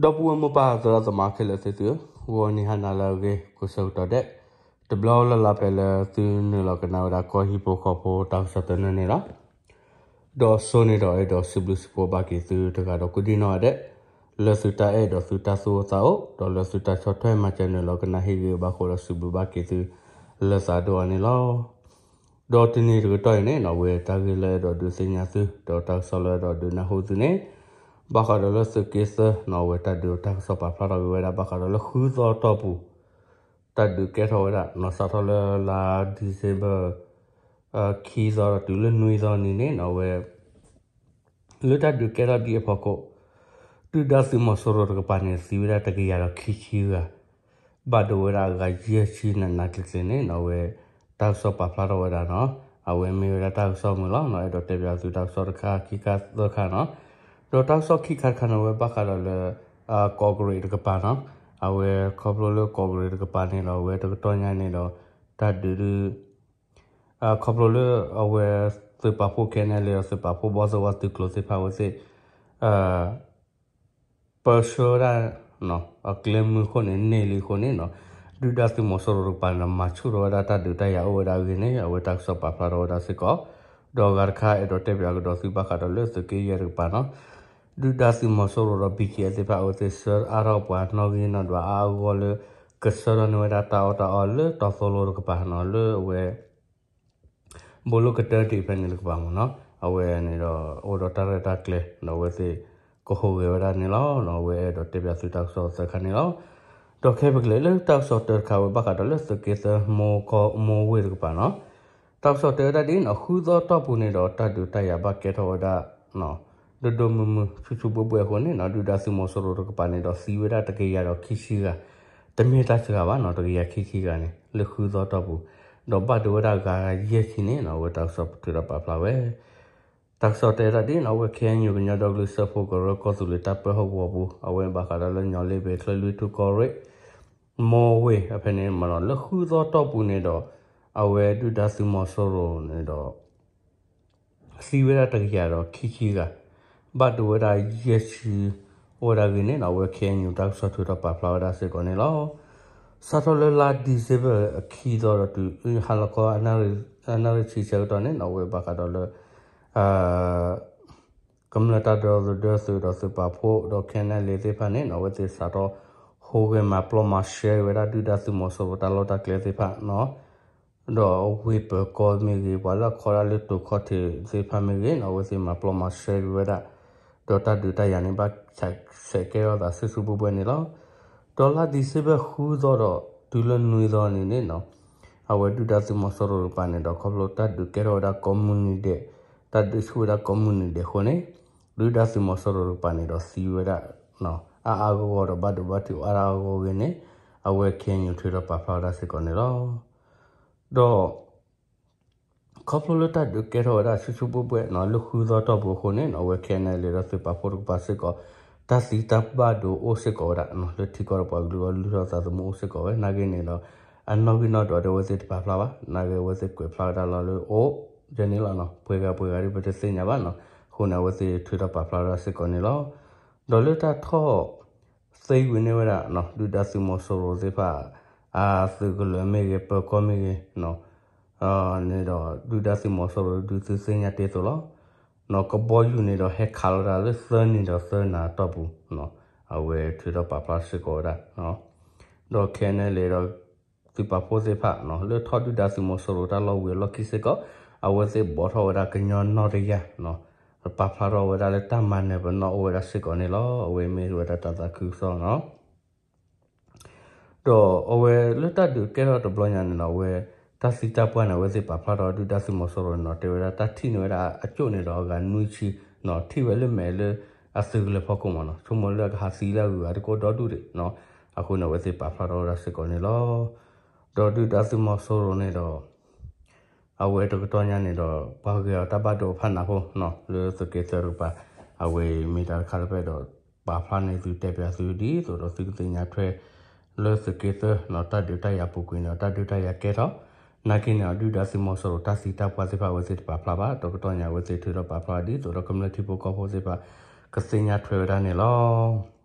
ဒီပုၢ်ဝဲၢ်မိၢ်ပၢ်သရၣ်သမါခဲလၢာ်သ့ၣ်သုဧၢ, ဂီၤနံၤဟါနၤလၢအဂ့ၤ ကိးဆၢကတီၢ်ဒဲး, တဘျီလၢ်လၢ်ဖဲလၢသုနုာ်လီၤကနၣ်ဝဲဒၣ်ကီၢ်ဟံၣ်ဖိဃီဖိတၢ်ကစီၣ်သနၢၣ်န့ၣ်လီၤ. ဒီးစိန့ၣ်ဒီးအဲၣ်ဒိးစံးဘျုးစံးဖှိၣ်ဘၣ်က့ၤသုတဂၤဒီးကိးဒံနီၢ်ဂၤဒဲး, လၢသုတၢ်အဲၣ်ဒီးသုတၢ်သူၣ်အိၣ်သးအိၣ် ဒီးလၢသုတၢ်ဆီၣ်ထွဲမၤစၢၤနုာ်လီၤကနၣ်ဟ့ၣ်ဂံၢ်ဘါအဃိဒီး စံးဘျုးဘၣ်က့ၤသုလၢသးဒိၣ်အါန့ၣ်လီၤ. ဒီးတနံၤတကတီၢ်အံၤန့ၣ်နီၣ် အဝဲတၢ်ဂ့ၢ်လၢအဲၣ်ဒိးဒုးသ့ၣ်ညါသု ဒီးတၢ်ကစီၣ်လၢအဲၣ်ဒိးဒုးနၢ်ဟူသုန့ၣ် ဘၣ်ဃးဒီးလၢသုးက့သၢနီၣ် အဝဲတၢ်ဒုးတၢ်ကစီၣ်ပာ်ဖျါထီၣ်က့ၤဝဲဒၣ် ဘၣ်ဃးဒီးလၢဃုသီတီၢ်ပူၤ တၢ်ဒုးကဲထီၣ်ဝဲဒၣ်နီၣ် စးထီၣ်လၢလါ December ခံသီဒီးတုၤလၢနွံသီနံၤန့ၣ်နီၣ် အဝဲ လၢတၢ်ဒုးကဲထီၣ်ဒ်အဖီခိၣ် ဒုၣ်ဒါသုးမီၤစိရိၤတကပၤန့ၣ် သံဝဲဒၣ်တကယၤဒီးခံဆံဂၤ, ဘၣ်ဒိဝဲဒၣ်အဂၤယဲၢ်ဆံနးနးကျံၤကျံၤန့ၣ်နီၣ် အဝဲ တၢ်ကစီၣ်ပာ်ဖျါထီၣ်ဝဲဒၣ်နီၣ် အဝဲမ့ၢ်ဝဲဒၣ်တၢ်ကစီၣ်မုာ်လီၤနီၣ် အဲၣ်ဒိးတဲပၠးသုတၢ်ကစီၣ်တခါခံခါသၢခါနီၣ် ဒီးတၢ်ကစီၣ်ခံခါတခါန့ၣ် အဝဲဘၣ်ဃးဒီးလၢ ကီးကရံးတကပၤနီၣ် အဝဲခီဖျိလၢကီးကရံးတကပၤန့ၣ်ဒီး အဝဲတကတီၢ်ညါန့ၣ်ဒီး တၢ်ဒုးဒုး ခီဖျိလၢအဝဲ သုးပာ်ဖှိၣ်ခဲန့ၣ်လၢ သုးပာ်ဖှိၣ်ဘီၣ်သဝါသုးကျိၤသ့ၣ်တဖၣ်ဝဲသ့ၣ် ပၢဆှၢဝဲဒၣ် အကျဲမုၢ်အဃိန့ၣ် န့ၢ်လံအဃိန့ၣ်နီၣ် ဒုၣ်ဒါသုးမီၤစိရိၤတကပၤန့ၣ်ဒီး မၤဆူၣ်ထီၣ်ဝဲဒၣ်တၢ်ဒုးတၢ်ယၤအိၣ်ဝဲဒၣ်အဂ့ၢ်န့ၣ် အဝဲတၢ်ကစီၣ်ပာ်ဖျါထီၣ်ဝဲဒၣ်စ့ၢ်ကီး, ဒီးအဂၤတခါအဲၣ်ဒိးတဲပၠးကဒီးသုဘၣ်ဃးဒီးလၢသုးက့ယဲၢ်တကပၤနီၣ် ဒုၣ်ဒါသုးမီၤစိရိၤဒီး ဘံၣ်ကံၣ်အဲၣ် သ့ၣ်တဖၣ်အဝဲသ့ၣ်ဆှၢအါထီၣ်ပှၤနီၣ်ဂံၢ်နီၣ်ဒွးအါအါဂီၢ်ဂီၢ်လၢ ကဆှၢထီၣ်န့ၢ်ဝဲဒၣ်တၢ်အီၣ်တၢ်အီလၢတီသိလိတကပၤနီၣ် လၢအဝဲ ဘိလိကတၢၢ်တံၢ်ဖဲန့ၣ်တကပၤမ့ၢ်နီၣ် အဝဲန့ၣ်ဒီး အိၣ်ဒီးတၢ်ရဲၣ်တၢ်ကျဲၤဒီးအဝဲသ့ၣ် ကဟူးဂဲၤဝဲဒၣ်န့ၣ်လီၤ. အဝဲအဲၣ်ဒိးတဲပၠးသုတၢ်ကစီၣ်သၢခါန့ၣ်လီၤ. ဒီးခဲပကလဲၤလၢတၢ်ကစီၣ်တၢတခါဝဲဘၣ်ဃးဒီးလၢ သုးက့သၢ မိၢ်ဝ့ၢ်တကပၤနီၣ် တၢ်ကစီၣ်တဲဝဲဒၣ်ဒ်နီၣ် ဃုသီတီၢ်ပူၤန့ၣ်ဒီး တၢ်ဒုးတၢ်ယၤဘၣ်ကဲထီၣ်ဝဲဒၣ် ဒိၣ်ဒိၣ်မုၢ်မုၢ် ဆူၣ်ဆူၣ်ဘှဲၣ်ဘှဲၣ်အဃိန့ၣ်နီၣ် ဒုၣ်ဒါသုးမီၤစိရိၤတကပၤန့ၣ်ဒီး သံဝဲဒၣ်တကယၤဒီးခံဆံဂၤ, တမ့ၢ်တၢ်စှၤဘၣ်နီၣ် တကယၤခံဆံဂၤန့ၣ် လၢဃုသီတီၢ်ပူၤ, ဒီးဘၣ်ဒိဝဲဒၣ်ဂၤယဲၢ်ဆံန့ၣ်နီၣ် အဝဲတၢ်ကစီၣ်ထုးထီၣ်ပာ်ဖျါဝဲ တၢ်ကစီၣ်တဲဝဲဒၣ်ဒ်နီၣ် အဝဲ ခ့ၣ်အဲၣ်ယူၣ် ကညီဒီကလုာ်စၢဖှိၣ်ကရၢကီၢ်သူလ့ၤတၢ်ပၢဟီၣ်ကဝီၤပူၤ အဝဲဘၣ်ဃးဒီးလၢညီလ့ဘ့ၣ် ချၢၣ်လွံၢ်ထူၣ်ကီၢ်ရ့ၣ် မိၢ်ဝ့ၢ်အဖဲန့ၣ်မ့ၢ်နီၣ် လၢဃုသီတီၢ်ပူၤန့ၣ်ဒီး အဝဲဒုၣ်ဒါသုးမီၤစိရိၤန့ၣ်ဒီး သံဝဲဒၣ်တကယၤဒီးခံဆံဂၤ, ဘၣ်ဒိဝဲဒၣ်ယဲၢ်ဆံအိၣ်ဝဲဒၣ်အဂ့ၢ်န့ၣ်နီၣ် အဝဲ ခ့ၣ်အဲၣ်ယူၣ် တၢ်ကစီၣ်ထုးထီၣ်ပာ်ဖျါဝဲဒၣ်စ့ၢ်ကီးန့ၣ်လီၤ. စးထီၣ်လၢလါ December အခံသီဒီးတုၤ ဟါလီၤခီ အနၣ်ရံၣ်ဆံဆၢကတီၢ်န့ၣ်နီၣ် အဝဲဘၣ်ဃးဒီးလၢ ကမျၢၢ်တၢ်ဒီသဒၢသုးဒီးသုးပာ်ဖှိၣ်ဒီး ခ့ၣ်အဲၣ်ယူၣ် သ့ၣ်တဖၣ်န့ၣ်နီၣ် အဝဲသ့ၣ်စးထီၣ် ဟူးဂဲၤမၤပျီမၤရှဲဝဲဒၣ်ဒုၣ်ဒါသုးမီၤစိရိၤတၢ်လီၢ်တၢ်ကျဲသ့ၣ်တဖၣ်နီၣ် ဒီးဝ့ၢ်ပၢၤကီၢ်မ့ၢ်ဂ့ၤ ပှၤလၢအခီဒၣ်လၢတိၤခီၣ်ထံးသ့ၣ်တဖၣ်မ့ၢ်ဂ့ၤနီၣ် အဝဲသ့ၣ်မၤပျီမၤရှဲဝဲဒၣ်, ဒီးတၢ်ဒုးတၢ်ယၤန့ၣ် ဘၣ်ဆဲးကဲထီၣ်သးဆူၣ်ဆူၣ်ဘှဲၣ်ဘှဲၣ်န့ၣ်လီၤ. ဒီးလါ December ဃုသီဒီးတုၤလၢနွံသီန့ၣ်န့ၣ်နီၣ် အဝဲဒုၣ်ဒါသုးမီၤစိရိၤတကပၤန့ၣ်ဒီး ခီဖျိတၢ်ဒုးကဲထီၣ်ဝဲဒၣ်ကိးမုၢ်နံၤဒဲး, တၢ်ဒုးဆူၣ်ဝဲဒၣ်ကိးမုၢ်နံၤဒဲးအဃိန့ၣ် ဒုၣ်ဒါသုးမီၤစိရိၤတကပၤန့ၣ်ဒီးသံဝဲဒၣ် အါအါဂီၢ်ဂီၢ်ဒီးဘၣ်ဒိဘၣ်ထံးအါအါဂီၢ်ဂီၢ်အဂ့ၢ်န့ၣ် အဝဲ ခ့ၣ်အဲၣ်ယူၣ် ထုးထီၣ်ပာ်ဖျါဝဲဒၣ်စ့ၢ်ကီးန့ၣ်လီၤ. ဒီး ခီဖျိလၢတၢ်ဒုးကဲထီၣ်ဝဲဒၣ်ဆူၣ်ဆူၣ်ဘှဲၣ်ဘှဲၣ်နီၣ် လၢဃုသီတီၢ်ပူၤအဃိန့ၣ်နီၣ် အဝဲ ခ့ၣ်အဲၣ်ယူၣ် ဒီးသုးပာ်ဖှိၣ်တကပၤစ့ၢ်ကီး တၢ်သံတၢ်ဘၣ်ဒိအိၣ်စ့ၢ်ကီးဝဲဒၣ် လၢထံကီၢ်ဒီးပှၤကလုာ်အဂီၢ် လုၢ်ထီၣ်သးသမူအိၣ်စ့ၢ်ကီးဝဲ နာ်က့န့ၣ်ဒီး အနီၣ်ဂံၢ်နီၣ်ဒွးဒီးအဝဲသ့ၣ်တပာ်ဖျါဘၣ် နာ်က့အဝဲသ့ၣ်ကွဲးဖျါဝဲဒၣ်လီၤလၢအိၣ် ယဲန့ၣ်လီၤနီၣ် ပှဲၤဂၤပှဲၤဂၤဒ်ပတသ့ၣ်ညါဘၣ်နီၣ် အဃိန့ၣ် အဝဲသ့ၣ်ထုးထီၣ်ပာ်ဖျါဝဲဒၣ်စ့ၢ်ကီးန့ၣ်လီၤ. ဒီးလၢတၢ်ထီၣ် သ့ဝံၤန့ၢ်ဝဲဒၣ် ဒုၣ်ဒါသုးမီၤစိရိၤသ့ၣ်တဖၣ် အသုးကလၢၤမ့ၢ်ဂ့ၤ ပၢၤကီၢ်မ့ၢ်ဂ့ၤ န့ၣ်ဒီး ဒုၣ်ဒါသုးမီၤစိရိၤဒုးသုသ့ၣ်ညါတ့ၢ်အသိးလီၤ. ကဘီယူၤန့ၣ်ဒီးဟဲခးလီၤတၢ်လၢသၢနံၤဒီးသၢနၤအတီၢ်ပူၤ အဝဲထုးထီၣ်ပာ်ဖျါစ့ၢ်ကီးဝဲဒၣ် ဒီး ခ့ၣ်အဲၣ်ယူၣ် ဒီး သုးပာ်ဖှိၣ်သ့ၣ်တဖၣ် လၢထီၣ်ဒုၣ်ဒါသုးမီၤစိရိၤတၢ်လီၢ်ဝံၤအလီၢ်ခံစ့ၢ်ကီး အဝဲသ့ၣ်ဘိးထီၣ်ဝဲဒၣ်ကညီနီၣ်တယၢ် ပာ်ဖျါထီၣ်ဝဲဒၣ်လၢတၢ်မၤနၢၤပနီၣ်အိၣ်ဝဲဒၣ်စ့ၢ်ကီးန့ၣ်လီၤ. အဝဲမ့ၢ်ဝဲဒၣ်တၢ်သးခုကစီၣ်နီၣ် ဒီးအဝဲလၢတၢ်ဒုးကဲထီၣ်တဘျီညါန့ၣ်နီၣ် အဝဲ တၢ်သံတၢ်ပှၢ်န့ၣ် အဝဲသ့ၣ်ပာ်ဖျါထီၣ်ဒုၣ်ဒါသုးမီၤစိရိၤန့ၣ်နီၣ် တဲဝဲဒၣ်တၢ်ထံၣ်န့ၢ်ဝဲဒၣ်အကၠိၣ်န့ၣ်ဒီးအဂၤနွံဆံ ထံၣ်ဝဲလၢမဲာ်လၢ အသုးကလၢၤဖီခိၣ်မ့ၢ်နီၣ် ဆိကမိၣ်လၢအကဟးသံလၢအဂုၤအဂၤတကိးဒီဒူၣ်ဒံးနီၣ် အဃိန့ၣ် အဝဲသ့ၣ်ပာ်ဖျါထီၣ်ဝဲဒၣ်စ့ၢ်ကီးန့ၣ်လီၤ. ဒီးဒုၣ်ဒါသုးမီၤစိရိၤန့ၣ်ဒီး အဝဲတကတီၢ်ညါန့ၣ်ဒီး ပှၤဂဲၤအီၤတၢ်ဘၣ်ဒိဖးနးဖိနီၣ် လၢသုးက့သၢတကပၤ အဝဲမ့ၢ်တၢ်တခါလၢပအဲၣ်ဒိးပာ်ဖျါန့ၢ်သုတဲပၠးသုဒ်သိးဒီးသုကသ့ၣ်ညါထွဲ လၢသုးက့သၢနီၣ် တၢ်ဒုးတၢ်ယၤပူၤကွံာ်န့ၣ်ဒီး တၢ်ဒုးတၢ်ယၤကဲထီၣ် နာ်က့န့ၣ်ဒီး ဒုၣ်ဒါသုးမီၤစိရိၤတၢ်သံတၢ်ပှၢ်သ့ၣ်တဖၣ်အဝဲသ့ၣ်တပာ်ဖျါဘၣ် ဒီးတကတီၢ်ညါအဝဲသ့ၣ်ထုးထီၣ်ပာ်ဖျါဒ်သိးဒီးကမျၢၢ်ထံဖိကီၢ်ဖိသ့ၣ်တဖၣ် ကသ့ၣ်ညါထွဲဝဲဒၣ်န့ၣ်လီၤ.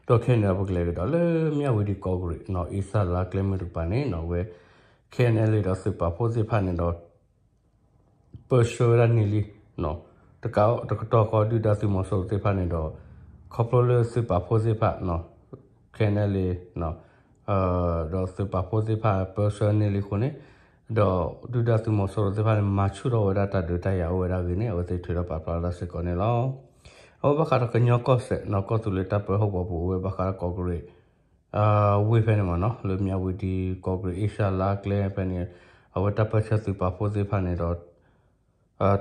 ဒီးခဲအံၤန့ၣ် ပကလဲၤကဒီးလၢ မၠၣ်ဝတံၤကီးကရံးနီၤ အ့စၢ်လါကျဲမုၢ်တကပၤန့ၣ်နီၤ အဝဲ ခဲအံၤန့ၣ်လံဒီးသုးပာ်ဖှိၣ်သ့ၣ်တဖၣ်န့ၣ်ဒီး ပၢဆှၢဝဲဒၣ်န့ၢ်လံ တကတီၢ်ဃီဒုၣ်ဒါသုးမီၤစိရိၤသ့ၣ်တဖၣ်န့ၣ်ဒီး ခီဖျိလၢသုးပာ်ဖှိၣ်သ့ၣ်တဖၣ် ခဲအံၤန့ၣ်လံ ဒီးသုးပာ်ဖှိၣ်သ့ၣ်တဖၣ်ပၢဆှၢန့ၢ်လံအဃိန့ၣ် ဒီးဒုၣ်ဒါသုးမီၤစိရိၤသ့ၣ်တဖၣ်န့ၣ် မၤဆူၣ်ထီၣ်ဝဲဒၣ်တၢ်ဒုးတၢ်ယၤအိၣ်ဝဲဒၣ်အဂ့ၢ်န့ၣ် အဝဲသ့ၣ်ထုးထီၣ်ပာ်ဖျါဝဲဒၣ်စ့ၢ်ကီးန့ၣ်လီၤ. အဝဲဘၣ်ဃးဒီးကညီကီၢ်စဲၣ်နီၤ ကီၢ်သူလ့ၤတၢ်ပၢဟီၣ်ကဝီၤပူၤ အဝဲဘၣ်ဃးဒီးကီးကရံး ဝ့ၢ်ဖဲန့ၣ်မ့ၢ်နီၤ လၢမၠၣ်ဝတံၤကီးကရံးအ့စၢ်လါကျဲဖဲန့ၣ် အဝဲတၢ်ပၢဆှၢသုးပာ်ဖှိၣ်သ့ၣ်တဖၣ်န့ၣ်ဒီး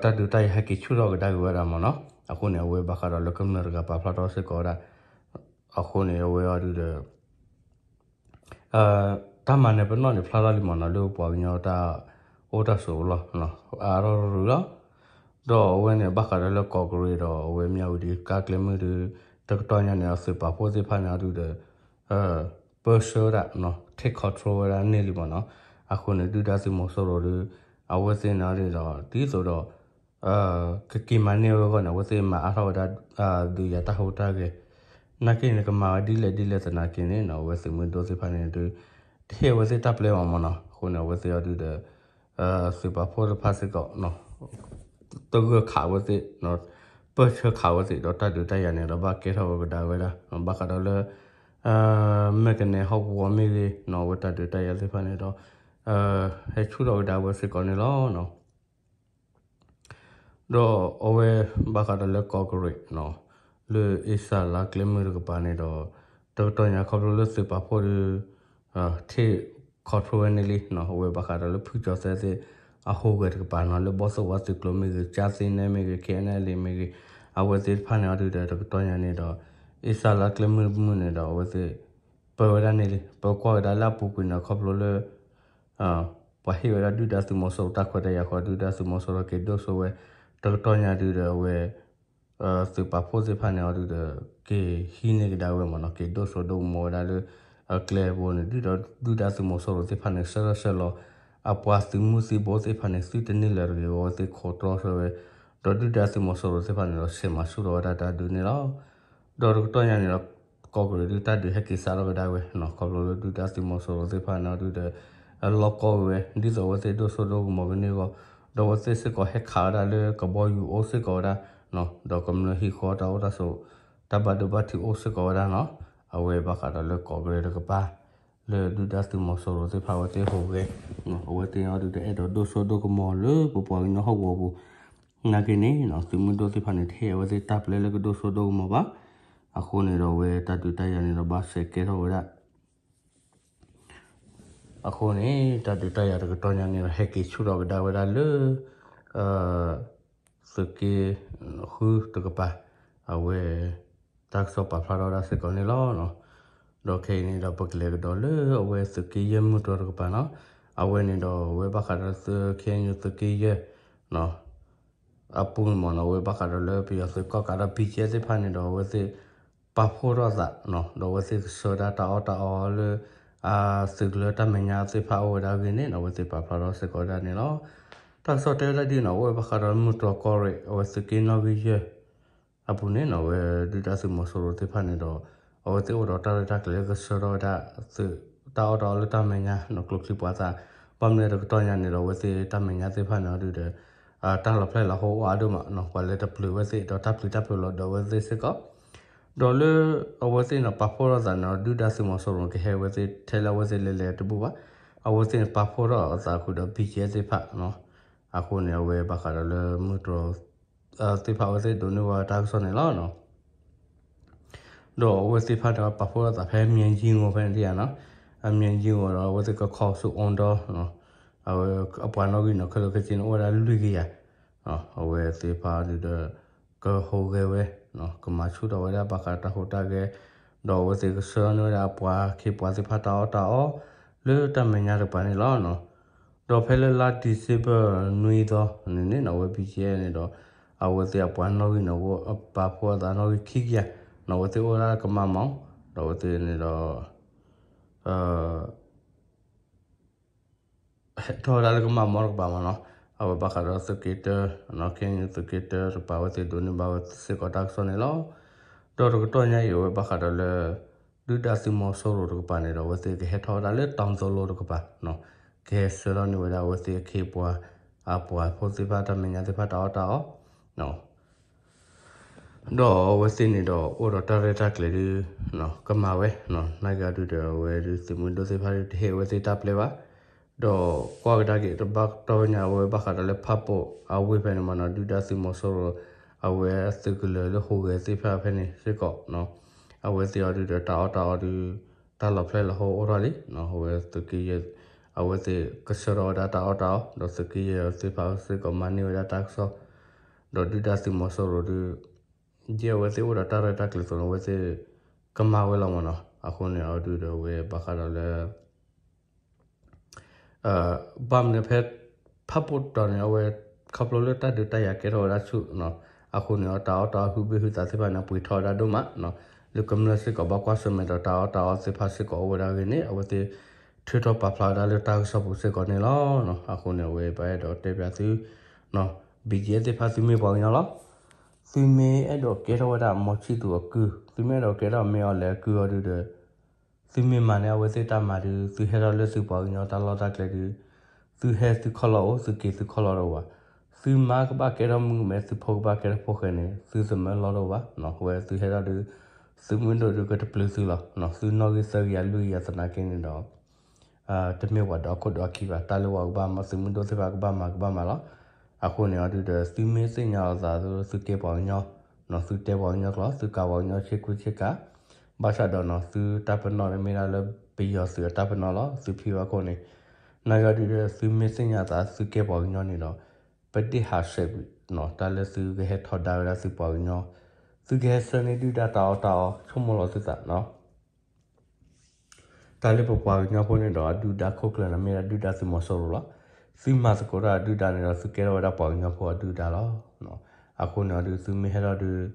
တၢ်ဒုးတၢ်ယၤဟဲက့ၤဆူၣ်ထီၣ်ကဒါက့ၤဝဲဒၣ်မ့ၢ်နီၤ အဃိန့ၣ် အဝဲဘၣ်ဃးဒီးလၢကမျၢၢ်တဂၤပာ်ဖျါထီၣ်စ့ၢ်ကီးဝဲဒၣ် အဃိန့ၣ် အဝဲအီၤဒုဒီး တၢ်မၤနၢၤပနီၣ်န့ၣ်ဖျါထီၣ်လံမ့ၢ်နီၤ လၢပပှၤကညီတၢ်အိၣ်တၢ်ဆိးလီၤ အါထီၣ်ရူၤလီၤ ဒီးအဝဲန့ၣ်ဘၣ်ဃးဒီးလၢကီးကရံးဒီးအဝဲမၠၣ်ဝတံၤကါကျဲမုၢ်ဒီး တကတီၢ်ညါန့ၣ် သုးပာ်ဖှိၣ်သ့ၣ်တဖၣ်န့ၣ်အီၤဒုဒီး ပၢဆှၢဝဲဒၣ် take control ဝဲဒၣ်န့ၢ်လံမ့ၢ်နီၤ အဃိန့ၣ် ဒုၣ်ဒါသုးမီၤစိရိၤဒီး အဝဲသ့ၣ်န့ၣ်အီၤဒုဒီး ဒ်သိးဒီး ကက့ၤမၤန့ၢ်ဝဲအဂီၢ်န့ၣ် အဝဲသ့ၣ်မၤအါထီၣ်ဝဲဒၣ် ဒုးယၤတၢ်ဟူးတၢ်ဂဲၤ နာ်က့န့ၣ် ကမၤဝဲဒ်လဲၣ်ဒ်လဲၣ်သနာ်က့န့ၣ်နီၤ အဝဲသုးမုၢ်ဒိၣ်သ့ၣ်တဖၣ်န့ၣ်ဒုး တဟ့ၣ်အဝဲသ့ၣ်တၢ်ပျဲမ့ၢ်နီၤ အဃိန့ၣ် အဝဲသ့ၣ်အီၤဒုဒီး သုးပာ်ဖှိၣ်တဖၣ်စ့ၢ်ကီး တဂၢၢ်ခးဝဲသ့ၣ် ပၢဆှၢခးဝဲသ့ၣ်ဒီးတၢ်ဒုးတၢ်ယၤန့ၣ်ဒီးဘၣ်ကဲထီၣ်ဝဲကဒါဝဲဒၣ် ဘၣ်ဃးဒီးလၢ မဲၢ်ကနဲဟီၣ်ကဝီၤမ့ၢ်ဂ့ၤနီၤ အဝဲတၢ်ဒုးတၢ်ယၤသ့ၣ်တဖၣ်န့ၣ်ဒီး ဟဲဆူၣ်ထီၣ်ကဒါဝဲစ့ၢ်ကီးန့ၣ်လီၤ. ဒီးအဝဲဘၣ်ဃးဒီးလၢကီးကရံးနီၤ လၢအ့စၢ်လါကျဲမုၢ်တကပၤန့ၣ်ဒီး တကတီၢ်ညါခီဖျိလၢသုးပာ်ဖှိၣ်ဒီး take control ဝဲန့ၣ်လံနီၤ အဝဲဘၣ်ဃးဒီးလၢဖုကၠီၤသဲသ့ၣ် အဟူးဂဲၤတကပၤနီၤ လၢဘီၣ်သိၣ်ဝါသုးကျိၤမ့ၢ်ဂ့ၤ ကၠၢ်သ့ၣ်နဲမ့ၢ်ဂ့ၤ ခဲအံၤနဲလံမ့ၢ်ဂ့ၤ အဝဲသ့ၣ်တဖၣ်န့ၣ်အီၤဒုဒီး တကတီၢ်ညါန့ၣ်ဒီး အ့စၢ်လါကျဲမုၢ်တမုၢ်န့ၣ်ဒီး အဝဲသ့ၣ် ပၢဝဲဒၣ်န့ၣ်လံ ပၢကွၢ်ဝဲဒၣ်လၢအပူၤကွံာ်န့ၣ် ခီဖျိလၢ ပှၤဟ့ၣ်ဝဲဒၣ်ဒုၣ်ဒါသုးမီၤစိရိၤတၢ်ခွဲးတၢ်ယာ်ဃီ ဒုၣ်ဒါသုးမီၤစိရိၤက့ၤဒိၣ်စိဝဲ တကတီၢ်ညါဒုဒီးအဝဲ သုးပာ်ဖှိၣ်သ့ၣ်တဖၣ်န့ၣ်အီၤဒုဒီး က့ၤဟံးန့ၢ်ကဒါဝဲမ့ၢ်နီၤ က့ၤဒိၣ်စိဒိၣ်ကမီၤဝဲဒၣ်လၢ အကျဲဘိန့ၣ် ဒုၣ်ဒါသုးမီၤစိရိၤသ့ၣ်တဖၣ်န့ၣ် ဆှၢထီၣ်ဆှၢလီၤ အပှၤသုးမုၢ်သံၣ်ဘိသ့ၣ်တဖၣ်န့ၣ် သုတန့ၢ်လၢၤတဂ့ၤ အဝဲသ့ၣ်ခိးတြီဆၢဝဲ ဒီးဒုၣ်ဒါသုးမီၤစိရိၤသ့ၣ်တဖၣ်န့ၣ်ဒီး ဆဲးမၤဆူၣ်ထီၣ်ဝဲဒၣ်တၢ်ဒုးန့ၣ်လီၤ. ဒီးတကတီၢ်ညါန့ၣ်ဒီး ကီးကရံးဒုတၢ်ဒုးဟဲက့ၤစးထီၣ်ကဒါဝဲ ခီဖျိလၢဒုၣ်ဒါသုးမီၤစိရိၤသ့ၣ်တဖၣ်န့ၣ်အီၤဒုဒီး လီၢ်ကီဝဲ ဒ်သိးအဝဲသ့ၣ်ဒိၣ်စိဒိၣ်ကမီၤကန့ၢ်အဂီၢ် ဒီးအဝဲသ့ၣ်စ့ၢ်ကီးဟဲခးဝဲဒၣ်လၢကဘီယူၤအိၣ်စ့ၢ်ကီးဝဲဒၣ် ဒီးကမျၢၢ်ဟံၣ်ဃီတၢ်အိၣ်တၢ်ဆိး တၢ်ဘၣ်ဒိဘၣ်ထံးအိၣ်စ့ၢ်ကီးဝဲဒၣ်နီၤ အဝဲဘၣ်ဃးဒီးလၢကီးကရံးတကပၤ လၢဒုၣ်ဒါသုးမီၤစိရိၤသ့ၣ်တဖၣ်အဝဲသ့ၣ်ဟူးဂဲၤ အဝဲသ့ၣ်အီၤဒုဒီးအဲၣ်ဒိးဒိၣ်စိဒိၣ်ကမီၤလၢပပှၤကညီဟီၣ်ကဝီၤပူၤ နာ်က့န့ၣ် သုးမုၢ်ဒိၣ်သ့ၣ်တဖၣ်န့ၣ် တဟ့ၣ်အဝဲသ့ၣ်တၢ်ပျဲလၢကဒိၣ်စိဒိၣ်ကမီၤဘၣ်. အဃိန့ၣ်ဒီးအဝဲတၢ်ဒုးတၢ်ယၤန့ၣ်ဒီးဘၣ်ဆဲးကဲထီၣ်ဝဲဒၣ် အဃိန့ၣ် တၢ်ဒုးတၢ်ယၤတကတီၢ်ညါန့ၣ်ဒီး ဟဲက့ၤဆူၣ်ထီၣ်ကဒါဝဲဒၣ်လၢ သုးက့ဃုတကပၤ အဝဲ တၢ်ကစီၣ်ပာ်ဖျါထီၣ်ဝဲဒၣ်စ့ၢ်ကီးန့ၣ်လီၤ. ဒီးခဲအံၤန့ၣ်ဒီး ပကလဲၤကဒီးလၢအဝဲသုးက့ယဲၢ်မုၢ်တြီၢ်တကပၤနီၤ အဝဲန့ၣ်ဒီးအဝဲဘၣ်ဃးဒီးသုး ခဲအံၤန့ၣ်သုးက့ယဲၢ် အပူၤန့ၣ်မ့ၢ်နီၤ အဝဲဘၣ်ဃးဒီးလၢပယီၤသုးကီၣ်ကးဒီး ဘံၣ်ကဲသ့ၣ်တဖၣ်န့ၣ်ဒီး အဝဲသ့ၣ် ပာ်ဖှိၣ်ထီၣ်သးနီၤ ဒီးအဝဲသ့ၣ်ကဆှၢဒၣ်တၢ်အီၣ်တၢ်အီလၢ အသုးကလၢတၢ်မဲာ်ညါသ့ၣ်တဖၣ်အိၣ်ဝဲဒၣ်အဂ့ၢ်န့ၣ်နီၤ အဝဲသ့ၣ်ပာ်ဖျါထီၣ်စ့ၢ်ကီးဝဲဒၣ်န့ၣ်လီၤ. တၢ်ကစီၣ်တဲဝဲဒၣ်ဒ်နီၤ အဝဲဘၣ်ဃးဒီးမုၢ်တြီၢ်ကီၢ်ရ့ၣ် အဝဲသုးက့နီၣ်ဂံၢ်ယဲၢ် အပူၤန့ၣ်နီၤ အဝဲဒုၣ်ဒါသုးမီၤစိရိၤသ့ၣ်တဖၣ်န့ၣ်ဒီး အဝဲသ့ၣ်အိၣ်ဒီးတၢ်ရဲၣ်တၢ်ကျဲၤလၢကဆှၢထီၣ်ဝဲဒၣ် သုးတၢ်အီၣ်တၢ်အီလၢတၢ်မဲာ်ညါနီၤ ကျိချံမျိာ်သၣ် ဘၣ်မနုၤတကတီၢ်ညါန့ၣ်ဒီး အဝဲသ့ၣ်တၢ်မဲာ်ညါသ့ၣ်တဖၣ်န့ၣ်အီၤဒုဒီး တၢ်လီၤဖျဲၣ်လီၤဟိအိၣ်အါဒိၣ်မးနီၤ ပှၤလၢတပျုၤဝဲသ့ၣ် ဒီးတၢ်ပျံၤတၢ်ဖုးလီၤဒီးဝဲသ့ၣ်စ့ၢ်ကီး ဒီးလၢအဝဲသ့ၣ်န့ၣ် ပာ်ဖှိၣ်ထီၣ်သးန့ၣ်ဒီး ဒုၣ်ဒါသုးမီၤစိရိၤန့ၣ် ကဟဲဝဲသ့ၣ်ထဲလၢအဝဲသ့ၣ်လဲၤလဲၤတဘူၣ်ဘၣ်. အဝဲသ့ၣ်န့ၣ် ပာ်ဖှိၣ်ထီၣ်အသးဃုာ်ဒီး ဘံၣ်ကဲသ့ၣ်တဖၣ်နီၤ အဃိန့ၣ် အဝဲဘၣ်ဃးဒီးလၢမုၢ်တြီၢ် သ့ၣ်တဖၣ်အဝဲသ့ၣ်ဒိးန့ၢ်ဝဲတၢ်ကစီၣ်န့ၣ်လီၤ. ဒီးအဝဲသ့ၣ်တဖၣ်န့ၣ် ပာ်ဖှိၣ်ထီၣ်သးဖဲမၠဲကၠံၣ်ဂီၤဖဲန့ၣ်ဒံးဧါနီၤ အမၠဲကၠံၣ်ဂီၤဒီး အဝဲသ့ၣ်ကခီဆူ အီဒီ အဝဲအပှၤနီၣ်ဂံၢ်နီၣ်ခဲလၢာ်ခဲဆ့န့ၣ် အိၣ်ဝဲဒၣ်လွံၢ်ကယၤ အဝဲသ့ၣ်တဖၣ်ဒုဒီး ကဟူးဂဲၤဝဲ ကမၤဆူၣ်ထီၣ်ဝဲဒၣ်ဘၣ်ဃးတၢ်ဟူးတၢ်ဂဲၤ ဒီးအဝဲသ့ၣ်ကဆှၢန့ၢ်ဝဲဒၣ်အပှၤခ့ပှၤသ့ၣ်တဖၣ်တၢ်အီၣ်တၢ်အီ လၢတၢ်မဲာ်ညါတကပၤန့ၣ်လီၤ. ဒီးဖဲလၢလါ December နွံသီန့ၣ်န့ၣ်နီၤ အဝဲ ဘံၣ်ကဲ န့ၣ်ဒီး အဝဲသ့ၣ်အပှၤနီၣ်ဂံၢ်န့ၣ် ပာ်ဖှိၣ်အသးနီၣ်ဂံၢ်ခံကယၤ န့ၣ် အဝဲသ့ၣ်အိၣ်ဝဲဒၣ်ကမၣ်မီၤ ဒီးအဝဲသ့ၣ်န့ၣ်ဒီး ဟဲထီၣ်ဝဲဒၣ်လၢကမၣ်မီၤတကပၤမးနီၤ အဝဲဘၣ်ဃးဒီးသုးက့တၢ ခဲအံၤန့ၣ်သုးက့တၢတကပၤ အဝဲသ့ၣ်ဒိးန့ၢ်ဘၣ်ဝဲစ့ၢ်ကီးတၢ်ကစီၣ်န့ၣ်လီၤ. ဒီးတကတီၢ်ညါအံၤ အဝဲဘၣ်ဃးဒီးလၢ ဒုၣ်ဒါသုးမီၤစိရိၤတကပၤန့ၣ်ဒီး အဝဲသ့ၣ်ကဟဲထီၣ်ဝဲဒၣ်လၢတီၤသိလိတကပၤ, ကဟဲဆှၢထီၣ်န့ၢ်ဝဲဒၣ်အဝဲသ့ၣ်အခ့အပှၤ အပှၤဖိသ့ၣ်တဖၣ်တၢ်မဲာ်ညါသ့ၣ်တဖၣ်တၢ်အီၣ်တၢ်အီ, ဒီးအဝဲသ့ၣ်န့ၣ်ဒီးအိၣ်ဒီးတၢ်ရဲၣ်တၢ်ကျဲၤဒုး ကမၤဝဲ, နာ်က့အီၤဒုးဒီး အဝဲဒုးသုးမုၢ်ဒိၣ်သ့ၣ်တဖၣ်ဒုးတဟ့ၣ်အဝဲသ့ၣ်တၢ်ပျဲဘၣ်, ဒီးကွၢ်ကဒါက့ၤတဘၣ်တီညါ အဝဲဘၣ်ဃးဒီးလၢဖးပိာ်အဝ့ၢ်ဖဲန့ၣ်မးနီၤ ဒုၣ်ဒါသုးမီၤစိရိၤ အဝဲသုးကလၢၤလၢဟူးဂဲၤသ့ၣ်တဖၣ်ဖဲန့ၣ်စ့ၢ်ကီး အဝဲသ့ၣ်အီၤဒုးဒီးတၢ်အီၣ်တၢ်အီဒုး တၢ်လီၤဖျဲၣ်လီၤဟိအိၣ်ထီၣ်လံ, အဝဲသုးက့ယဲၢ် အဝဲသ့ၣ်ကဆှၢထီၣ်ဝဲဒၣ်တၢ်အီၣ်တၢ်အီ ဒီးသုးက့ယဲၢ်သ့ၣ်တဖၣ်စ့ၢ်ကီးမၤန့ၢ်ဝဲဒၣ်တၢ်ကစီၣ်, ဒီးဒုၣ်ဒါသုးမီၤစိရိၤဒုး ဒ်အဝဲသ့ၣ်အိၣ်ဒီးတၢ်ရဲၣ်တၢ်ကျဲၤအသိးန့ၣ် အဝဲသ့ၣ်ကမၤဝဲလီၤမးနီၤ, အဃိန့ၣ်အီၤဒုးဒီးအဝဲဘၣ်ဃးဒီးလၢ ဘၣ်မနုၤဖဲ ဖးပိာ်တီၤန့ၣ် အဝဲခီဖျိလၢတၢ်ဒုးတၢ်ယၤကဲထီၣ်ဝဲဒၣ်ဆူၣ်, အဃိန့ၣ်အီၤတၢ်အီၣ်တၢ်အီဟုဘ့ၣ်ဟုသးသ့ၣ်တဖၣ်န့ၣ် ပှ့ၤထီၣ်ဝဲဒၣ်ဒိၣ်မး, လၢကမျၢၢ်စ့ၢ်ကီးဘၣ်ကွၢ်ဆၢၣ်မဲာ်ဒီးတၢ်အီၣ်တၢ်အီသ့ၣ်တဖၣ်စ့ၢ်ကီးအိၣ်ဝဲဒၣ်အဂ့ၢ်န့ၣ် အဝဲသ့ၣ်ထုးထီၣ်ပာ်ဖျါဝဲဒၣ်လၢတၢ်ကစီၣ်ပူၤစ့ၢ်ကီးန့ၣ်လီၤ. အဃိန့ၣ် အဝဲပအဲၣ်ဒိးတဲပၠးသု BGF သ့ၣ်တဖၣ်သုမ့ၢ်ပှၤကညီလီၤ. သုမ့ၢ်အဲၣ်ဒိးကဲထီၣ်ဝဲဒၣ်မီၤဆံၣ်သူၤအကုၢ်, သုမ့ၢ်အဲၣ်ဒိးကဲထီၣ်မ့ၢ်အီၤလဲၤအကုၢ်အီၤဒုးဒီး သုမ့ၢ်မၤန့ၢ်အဝဲသ့ၣ်တၢ်မၤဒုး သုဟဲထီၣ်လၢသုပှၤကညီတၢ်လီၢ်တၢ်ကျဲဒုး သုဟဲသုခီၣ်လီၢ်အိၣ် သုက့ၤသုခီၣ်လီၢ်တအိၣ်ဘၣ်. သုမါကဘၣ်ကဲထီၣ်မုၣ်ကမဲ သုဖိကဘၣ်ကဲထီၣ်ဖိဃဲန့ၣ် သုသမၢလီၢ်တအိၣ်ဘၣ်. အဝဲသုဟဲထီၣ်ဒုး သုးမုၢ်ဒိၣ်ဒုးကတပျုၤသုလီၤ. သုနီၣ်ဂံၢ်သၢဂံၢ်အလွံၢ်ဂံၢ်အသနာ်က့န့ၣ်ဒီး တမ့ၢ်ပှၤဒီခိၣ်ဒီခံဘၣ်. တၢ်လၢပှၤကဘၣ်မၤ သုးမုၢ်ဒိၣ်သ့ၣ်တဖၣ်ကဘၣ်မၤကဘၣ်မၤလီၤ. အဃိန့ၣ်အီၤဒုးဒီး သုမ့ၢ်သ့ၣ်ညါအသးသု သုကဲပှၤကညီ, သုတဲပှၤကညီကျိာ် သုကးပှၤကညီဆ့ကူဆ့ကၤ, ဘၣ်ဆၣ်ဒီးနီၤ သုတၢ်ပနီၣ်န့ၣ်မ့ၢ်ဒၣ်လၢပယီၤသုးအတၢ်ပနီၣ်လီၤ. သုဖံဘၣ်ခိၣ်န့ၣ် နာ်က့အီၤဒုးဒီး သုမ့ၢ်သ့ၣ်ညါအသးသုကဲပှၤကညီန့ၣ်ဒီး ပဒ့ၣ်ဟးဆှဲးကွံာ် တၢ်လၢသုကဟဲထီဒါဝဲဒၣ်သုပှၤကညီ, သုကဟဲဆှၢန့ၢ်ဒုၣ်ဒါတၢ်အီၣ်တၢ်အီ ဆိကမိၣ်လီၤသုသးနီၤ တၢ်လၢပပှၤကညီဖိန့ၣ်ဒီး အဒုၣ်ဒါခိၣ်ကျၢၢ်န့ၣ် မ့ၢ်ဒၣ်ဒုၣ်ဒါသုးမီၤစိရိၤလီၤ. သုမၤသကိးတၢ်အဒုၣ်ဒါန့ၣ်ဒီး သုကဲထီၣ်ဝဲဒၣ်ပှၤကညီဖိအဒုၣ်ဒါလီၤ. အဃိန့ၣ်အီၤဒုး သုမ့ၢ်ဟဲထီၣ်ဒုး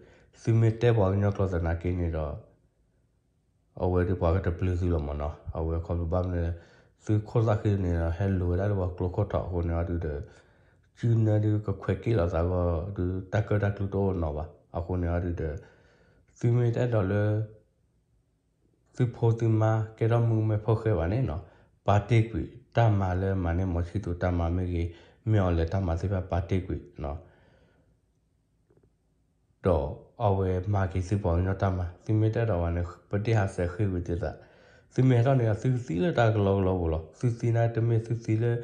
သုမ့ၢ်တဲပှၤကညီကျိာ်သနာ်က့န့ၣ်ဒီး အဝဲဒုးပှၤကတပျုၤသုလီၤမးနီၤ. အဝဲခီဖျိဘၣ်မနုၤလဲၣ် သုခိၣ်သၣ်ဃံန့ၣ်ဒီး ဟဲလိၤဝဲဒၣ်လၢပှၤကျိခိၣ်ထီၣ်အဃိန့ၣ်အီၤဒုးဒီး စုနၢဒုးကခွဲးက့ၣ်လီၤသးဂီၢ်ဒုး တၢ်ကၢတၢ်ကျူတအိၣ်နီၤဘၣ်. အဃိန့ၣ်အီၤဒုးဒီး သုမ့ၢ်တအဲၣ်ဒိးလၢ သုဖိသုမါကဲထီၣ်မုၣ်ကမဲဖိဃဲဘၣ်န့ၣ်နီၤ, ပာ်တ့ၢ်ကွံာ်တၢ်မၤလၢမၤန့ၢ်မီၤဆံၣ်သူၤတၢ်မၤမ့ၢ်ဂ့ၤ, မ့ၢ်အီၤလဲၤတၢ်မၤသ့ၣ်တဖၣ်ပာ်တ့ၢ်ကွံာ်နီၤ. ဒီးအဝဲမၤက့ၤသုပှၤကညီတၢ်မၤ, သုမ့ၢ်တအဲၣ်ဒိးဘၣ်န့ၣ် ပဒ့ၣ်ဟးဆှဲးဃ့ၢ်ကွံာ်သုသး, သုမ့ၢ်ဟဲထီၣ်န့ၣ်ဒီး သုကသံလၢတၢ်ကလီကလီပူၤလီၤ. သုသံန့ၣ်တမ့ၢ်သုသံလၢ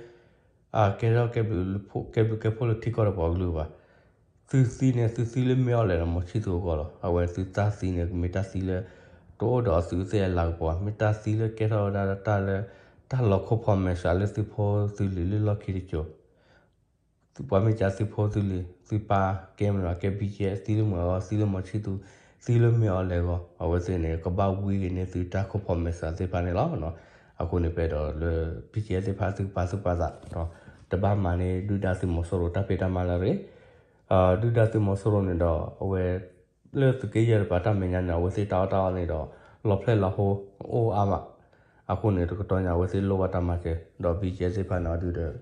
အကဲထီၣ်ကဲဘျုးကဲဖှိၣ်လၢထံကီၢ်ဒီးပှၤကလုာ်ဘၣ်. သုသံန့ၣ် သုသံလၢမ့ၢ်အီၤလဲၣ်ဒီးမီၤဆံၣ်သူၤအဂီၢ်လီၤ. အဝဲသုတၢ်သံန့ၣ် ကမ့ၢ်တၢ်သံလၢ တအိၣ်ဒီးသုသ့ၣ်အလၤကပီၤ, မ့ၢ်တၢ်သံလၢကဲထီၣ်ဝဲဒၣ်တၢ်လၢ တၢ်လီၤခိၣ်ဖီမဲာ်ဆှးလၢသုဖိသုလံၤလၢလီၢ်ခံတစိၤ သုပှၤမ့ၢ်ကးသုဖိသုလံၤ သုပၢ်ကဲမနုၤကဲ BGF သံလၢမုၢ်အဂီၢ်, သံလၢမီၤဆံၣ်သူၤ, သံလၢမ့ၢ်အီၤလဲၣ်အဂီၢ်, အဝဲသ့ၣ်န့ၣ် ကဘၣ်ဝံဂ့ၤန့ၢ်သုတၢ်ခိၣ်ဖီမဲာ်ဆှးသ့ၣ်တဖၣ်န့ၣ်လီၤ. အဃိန့ၣ် ပအဲၣ်ဒိးလၢ BGF သ့ၣ်တဖၣ် သုကပာ်သုပာ်သးဒီး တဘၣ်မၤန့ၢ်ဒုၣ်ဒါသုးမီၤစိရိၤတၢ်ဖံးတၢ်မၤလၢၤတဂ့ၤ. ဒုၣ်ဒါသုးမီၤစိရိၤန့ၣ်ဒီး အဝဲ လၢသုးက့ယဲၢ်တပၤတၢ်မဲာ်ညါန့ၣ် အဝဲသ့ၣ်တၢ်အီၣ်တၢ်အီန့ၣ်ဒီး လီၤဖျဲၣ်လီၤဟိအိၣ်အါမး. အဃိန့ၣ် တကတီၢ်ညါ အဝဲသ့ၣ်လိၣ်ဘၣ်တၢ်မၤစၢၤ ဒီး BGF သ့ၣ်တဖၣ်န့ၣ်အီၤဒုးဒီး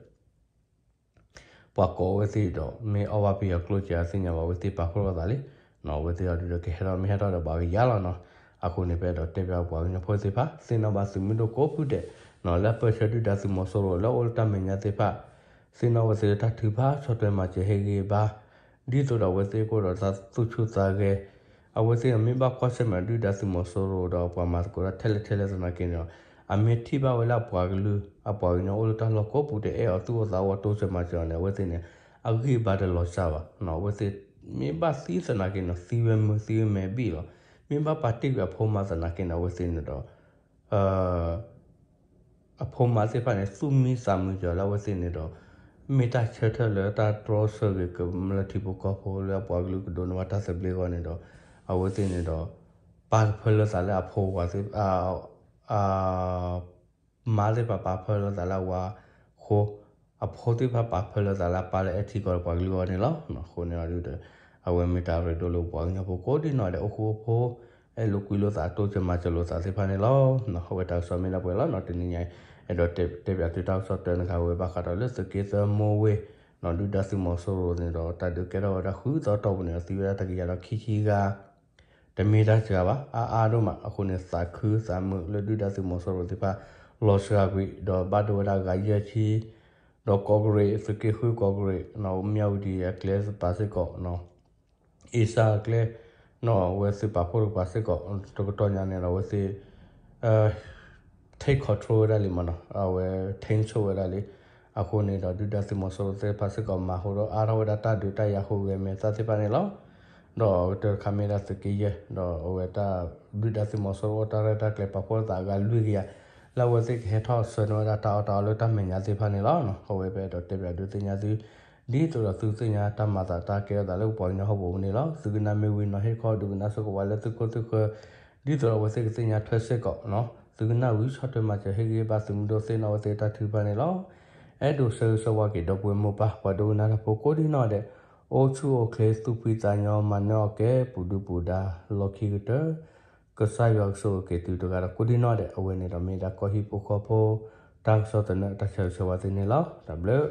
ပှၤကိးအဝဲသ့ၣ်ဒီး မ့ၢ်အီၣ်ဘၣ်ပယီၤကျိၣ်စ့ အသ့ၣ်ညါဘၣ် အဝဲသ့ၣ်ပာ်ဖှိၣ်လိာ်သးလံ. အဝဲသ့ၣ်အီၤဒုးဒီး ကဟဲထီၣ်မ့ၢ်ဟဲထီၣ်ဒီးဘၣ်ကယၤလီၤနီၤ. အဃိန့ၣ် ပအဲၣ်ဒိးတဲပၠးပှၤကညီဖိသ့ၣ်တဖၣ် သ့ၣ်နီၣ်ဘၣ်သုးမုၢ်ဒိၣ်ကိးဖုဒဲး လၢအပၢၢ်ဆၢဒုၣ်ဒါသုးမီၤစိရိၤလၢအိၣ်လၢတၢ်မဲာ်ညါသ့ၣ်တဖၣ် သ့ၣ်နီၣ်ဝဲသ့ၣ်လၢတၢ်ထုကဖၣ်ဆီၣ်ထွဲမၤစၢၤဟ့ၣ်ဂံၢ်ဘါ ဒ်သိးဒီးအဝဲသ့ၣ်ကအိၣ်ဒီးတၢ်သူၣ်ဆူၣ်သးဂဲၤ, အဝဲသ့ၣ်မ့ၢ်ဘၣ်ကွၢ်ဆၢၣ်မဲာ်ဒုၣ်ဒါသုးမီၤစိရိၤဒီးပှၤမၤသကိးတၢ်ထဲလဲၣ်ထဲလဲၣ်သနာ်က့န့ၣ်ဒီး အမ့ၢ်ထံၣ်ဘၣ်ဝဲလၢအပှၤကလုာ် အပှၤကညီအိၣ်လၢတၢ်လီၢ်ကိးပူၤတအဲၣ်အီၤသူၣ်အိၣ်သးအိၣ်တိစၢၤမၤစၢၤအီၤန့ၣ် အဝဲသ့ၣ်န့ၣ် အဂံၢ်ဘါတလီၤစှၤဘၣ်. အဝဲသ့ၣ်မ့ၢ်ဘၣ်သံသနာ်က့န့ၣ် သံဝဲမုာ်သံဝဲမဲာ်ဘံၣ်လီၤ. မ့ၢ်ဘၣ်ပာ်တ့ၢ်ကွံာ်အဖိမါသနာ်က့န့ၣ် အဝဲသ့ၣ်န့ၣ်ဒီး အဖိမါသ့ၣ်တဖၣ်န့ၣ် သူၣ်မံသးမုာ်စၢၤလၢအဝဲသ့ၣ်န့ၣ်ဒီး မ့ၢ်တၢ်ဆၢထၢၣ်လၢတၢ်တြီဆၢဂ့ၤကမျၢၢ်ထံဖိကီၢ်ဖိလၢအပှၤကလုာ်ကဒိးန့ၢ်ဘၣ်တၢ်သဘျ့အဂီၢ်န့ၣ်ဒီး အဝဲသ့ၣ်န့ၣ်ဒီး ပာ်ကဖၢလၢသးလၢအဖိဝၤသ့ၣ် အ မါသ့ၣ်တဖၣ်ပာ်ဖၢလၢသးလၢအဝၤအဃိ, အဖိသ့ၣ်တဖၣ်ပာ်ဖၢလၢသးလၢအပၢ်လၢအဲၣ်ထံကီၢ်ဒီးပှၤကလုာ်အဂီၢ်န့ၣ်လီၤ. အဃိန့ၣ်အီၤဒုးဒီး အဝဲမ့ၢ်တၢ်ရ့ဒိၣ်လၢပပှၤကညီဖိကိးဒံနီၢ်ဒဲး အိၣ်ဃူအိၣ်ဖိး အဲၣ်လိာ်ကွံလိာ်သး တိစၢၤမၤစၢၤလိာ်သးသ့ၣ်တဖၣ်န့ၣ်လီၤ. အဝဲတၢ်ကစီၣ်မ့ၢ်ဒၣ်ပှဲၤလီၤနီၤ တနံၤညါအံၤ အဲၣ်ဒိးတဲပၠးသုတၢ်ကစီၣ်တၢ်နခါဝဲဘၣ်ဃးဒီးလၢသုးက့သၢမိဝ့ၢ် ဒုၣ်ဒါသုးမီၤစိရိၤန့ၣ်ဒီး တၢ်ဒုးကဲထီၣ်ဝဲဒၣ်ဃုသီတီၢ်ပူၤန့ၣ်ဒီး သံဝဲဒၣ်တကယၤဒီးခံဆံဂၤ တမ့ၢ်တၢ်စှၤဘၣ် အါအါဒိၣ်မး အဃိန့ၣ် သးခုသးမုာ်လၢဒုၣ်ဒါသုးမီၤစိရိၤသ့ၣ်တဖၣ် လီၤစှၤကွံာ် ဒီးဘၣ်ဒိဝဲဒၣ်ဂၤယဲၢ်ဆံ ဒီးကီးကရ့ၣ် သုးက့ဃုကီးကရ့ၣ် မၠၣ်ဝတံၣ်အကျဲသ့ၣ်တဖၣ်စ့ၢ်ကီး အ့စၢ်အကျဲ အဝဲသ့ၣ်ပာ်ဖှိၣ်တကပၤစ့ၢ်ကီး တကတီၢ်ညါန့ၣ်ဒီး အဝဲသ့ၣ် take control ဝဲဒၣ်လံမ့ၢ်နီၤ အဝဲ ထိန်းချုပ် ဝဲဒၣ်လံ. အဃိန့ၣ်ဒီး ဒုၣ်ဒါသုးမီၤစိရိၤသ့ၣ်တဖၣ်စ့ၢ်ကီး မၤဟူးဒီးအါထီၣ်ဝဲဒၣ်တၢ်ဒုးတၢ်ယၤဟူးဂဲၤမဲာ်သၣ်သ့ၣ်တဖၣ်န့ၣ်လီၤ. ဒီးတၢ်တခါမ့ၢ်ဒၣ်သုးက့ယဲၢ် ဒီးအဝဲတၢ် ဒုၣ်ဒါသုးမီၤစိရိၤအိၣ်တၢ်ရဲၣ်တၢ်ကျဲၤပာ်ဖှိၣ်သးအဂၤလွံၢ်ကယၤ လၢအဝဲသ့ၣ်ကဟဲထီၣ်ဆှၢန့ၢ်ဝဲဒၣ်တၢ်အီၣ်တၢ်အီလၢတၢ်မဲာ်ညါသ့ၣ်တဖၣ်န့ၣ်လီၤ. အဝဲပအဲၣ်ဒိးတဲဘၣ်ဒုးသ့ၣ်ညါသု ဒ်သိးဒီးသုသ့ၣ်ညါတၢ်မၤသးတၢ်ကဲထီၣ်သးလၢပပှၤကညီဟီၣ်ကဝီၤပူၤန့ၣ်လီၤ. သုကနၣ်မ့ၢ်ဝံၤနီၤ ဟ့ၣ်ခီဒုးကနၣ်ဆိၣ်ဂ့ၤဝဲလၢသုခိၣ်သုဃၢၤ ဒ်သိးဒီးအဝဲသ့ၣ်ကသ့ၣ်ညါထွဲစ့ၢ်ကီးနီၤ သုကနၣ်ဝံၤဆီၣ်ထွဲမၤစၢၤဟ့ၣ်ဂံၢ်ဘါသုးမုၢ်ဒိၣ်သ့ၣ်နီၣ်ဝဲသ့ၣ်တၢ်ထုကဖၣ်န့ၣ်လီၤ. အဲၣ်ဒိးဆၢဂ့ၤဆၢဝါက့ၤဒီပုၢ်ဝဲၢ်မိၢ်ပၢ် ပှၤဒိကနၣ်တၢ်ဖိကိးဒံနီၢ်ဒဲး အိၣ်ဆူၣ်အိၣ်ချ့သူၣ်ဖှံသးညီ မၤနၢၤအီၣ်ကဲ ပူၤဒုပူၤဒါ လီၢ်ခံကတၢၢ် ကစၢ်ယွၤကဆိၣ်ဂ့ၤက့ၤသုတဂၤဒီးကိးဒံနီၢ်ဒဲး အဝဲန့ၣ်ဒီးမ့ၢ်ဒၣ်ကီၢ်ဟံၣ်ဖိဃီဖိ တၢ်ကစီၣ်သနၢၣ်တၢ်ဆၢဂ့ၤဆၢဝါသ့ၣ်န့ၣ်လီၤ. တၢ်ဘျုး